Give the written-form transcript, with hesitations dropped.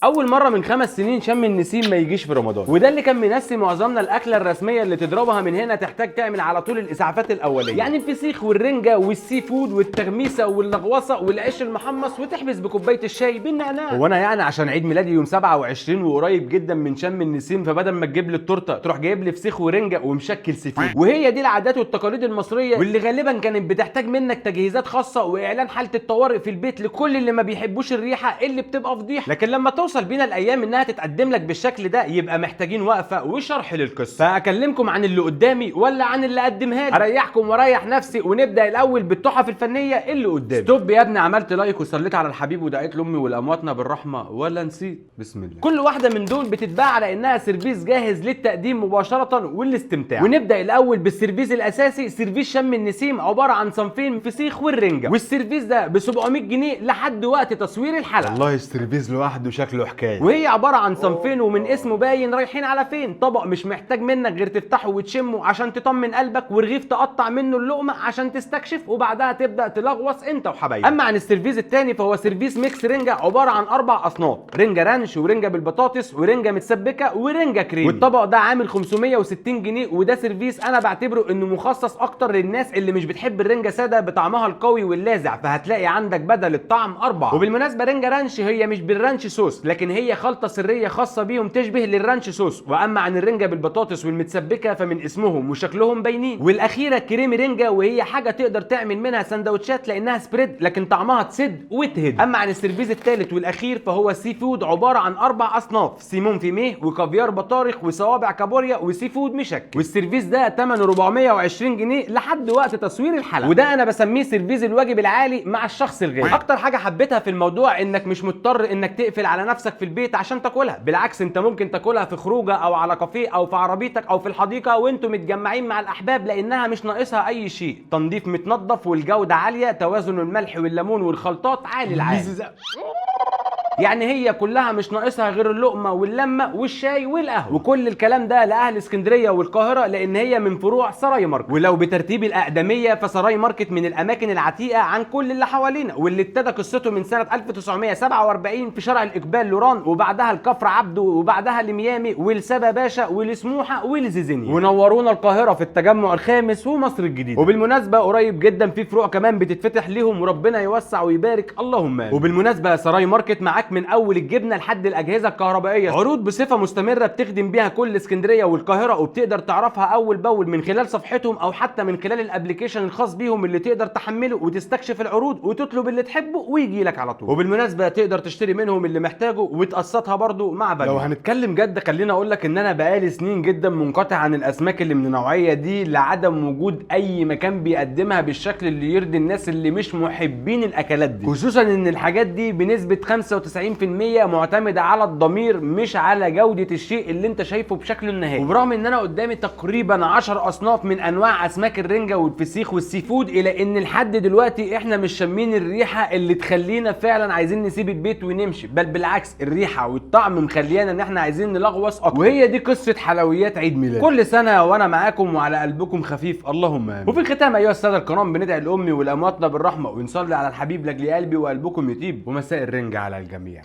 اول مرة من 5 سنين شم النسيم ما يجيش في رمضان، وده اللي كان منسي معظمنا الاكلة الرسمية اللي تضربها من هنا تحتاج تعمل على طول الاسعافات الاولية، يعني الفسيخ والرنجه وال seafood والتغميسه واللغوصه والعيش المحمص، وتحبس بكوبايه الشاي بالنعناع. هو انا يعني عشان عيد ميلادي يوم 27 وقريب جدا من شم النسيم، فبدل ما تجيب لي التورتة تروح جايب لي فسيخ ورنجه ومشكل seafood؟ وهي دي العادات والتقاليد المصرية، واللي غالبا كانت بتحتاج منك تجهيزات خاصة واعلان حاله الطوارئ في البيت لكل اللي ما بيحبوش الريحة اللي بتبقى فضيحه. لكن لما توصل بينا الايام انها تتقدم لك بالشكل ده، يبقى محتاجين وقفه وشرح للقصه. فاكلمكم عن اللي قدامي ولا عن اللي قدمها لي؟ اريحكم واريح نفسي، ونبدا الاول بالتحف الفنية اللي قدامي. stop يا ابني، عملت like وصليت على الحبيب ودعيت لامي ولامواتنا بالرحمة ولا نسيت؟ بسم الله. كل واحدة من دول بتتباع على انها service جاهز للتقديم مباشرة والاستمتاع. ونبدا الاول بال service الاساسي، service شم النسيم، عبارة عن صنفين فسيخ والرنجه، وال service ده ب 700 جنيه لحد وقت تصوير الحلقه. والله ال service لوحده شكله حكايه. وهي عبارة عن صنفين، ومن اسمه باين رايحين على فين. طبق مش محتاج منك غير تفتحه وتشمه عشان تطمن قلبك، ورغيف تقطع منه اللقمة عشان تستكشف، وبعدها تبدا تلغوص انت وحبايبك. اما عن ال service الثاني فهو service mix رنجه، عبارة عن اربع اصناف: رنجه ranch، ورنجه بالبطاطس، ورنجه متسبكه، ورنجه كريمي. والطبق ده عامل 560 جنيه، وده service انا بعتبره انه مخصص اكتر للناس اللي مش بتحب الرنجه ساده بطعمها القوي واللاذع، فهتلاقي عندك بدل الطعم اربعه. وبالمناسبة رنجه ranch هي مش بال ranch sauce، لكن هي خلطه سرية خاصة بيهم تشبه لل ranch sauce. واما عن الرنجه بالبطاطس والمتسبكه فمن اسمهم وشكلهم باينين. والاخيرة كريمي رنجه، وهي حاجة تقدر تعمل منها سندوتشات لانها spread، لكن طعمها تسد وتهد. اما عن ال service الثالث والاخير فهو seafood، عبارة عن اربع اصناف: saumon fumé، وكافيار بطارخ، وصوابع كابوريا، و seafood مشكل. وال service ده ثمنه 420 جنيه لحد وقت تصوير الحلقه، وده انا بسميه service الواجب العالي مع الشخص الغالي. اكتر حاجة حبيتها في الموضوع انك مش مضطر انك تقفل على نفسك في البيت عشان تاكلها، بالعكس انت ممكن تاكلها في خروجه او على كافيه او في عربيتك او في الحديقة وانتم متجمعين مع الاحباب، لانها مش ناقصها اي شيء. تنظيف متنظف والجودة عاليه، توازن الملح والليمون والخلطات عالي العال، يعني هي كلها مش ناقصها غير اللقمة واللمه والشاي والقهوه. وكل الكلام ده لاهل اسكندرية والقاهره، لان هي من فروع سراي ماركت. ولو بترتيب الاقدميه فسراي ماركت من الاماكن العتيقة عن كل اللي حوالينا، واللي ابتدى قصته من سنة 1947 في شارع الاقبال لوران، وبعدها الكفر عبده، وبعدها لميامي والسبا باشا ولسموحه ولزيزينيا، ونورونا القاهرة في التجمع الخامس ومصر الجديده. وبالمناسبة قريب جدا في فروع كمان بتتفتح ليهم، وربنا يوسع ويبارك اللهم امين. وبالمناسبة سراي ماركت معاك من اول الجبنة لحد الاجهزة الكهربائيه، عروض بصفة مستمرة بتخدم بيها كل اسكندرية والقاهره، وبتقدر تعرفها اول باول من خلال صفحتهم او حتى من خلال ال application الخاص بيهم اللي تقدر تحمله وتستكشف العروض وتطلب اللي تحبه ويجي لك على طول. وبالمناسبة تقدر تشتري منهم اللي محتاجه وتقسطها برضو مع بنك. لو هنتكلم جد خليني اقول لك ان انا بقالي سنين جدا منقطع عن الاسماك اللي من النوعية دي، لعدم وجود اي مكان بيقدمها بالشكل اللي يرضي الناس اللي مش محبين الاكلات دي، خصوصا ان الحاجات دي بنسبة 95% معتمدة على الضمير مش على جوده الشيء اللي انت شايفه بشكله النهائي. وبرغم ان انا قدامي تقريبا 10 اصناف من انواع اسماك الرنجه والفسيخ وال seafood، الى ان لحد دلوقتي احنا مش شامين الريحة اللي تخلينا فعلا عايزين نسيب البيت ونمشي، بل بالعكس الريحة والطعم مخليانا ان احنا عايزين نلغوص اكتر. وهي دي قصة حلويات عيد ميلاد. كل سنة وانا معاكم وعلى قلبكم خفيف اللهم امين. وفي الختام ايها السادة الكرام بندعي لامي ولامواتنا بالرحمة، ونصلي على الحبيب لاجل قلبي وقلبكم يطيب، ومساء الرنجه على الجميع.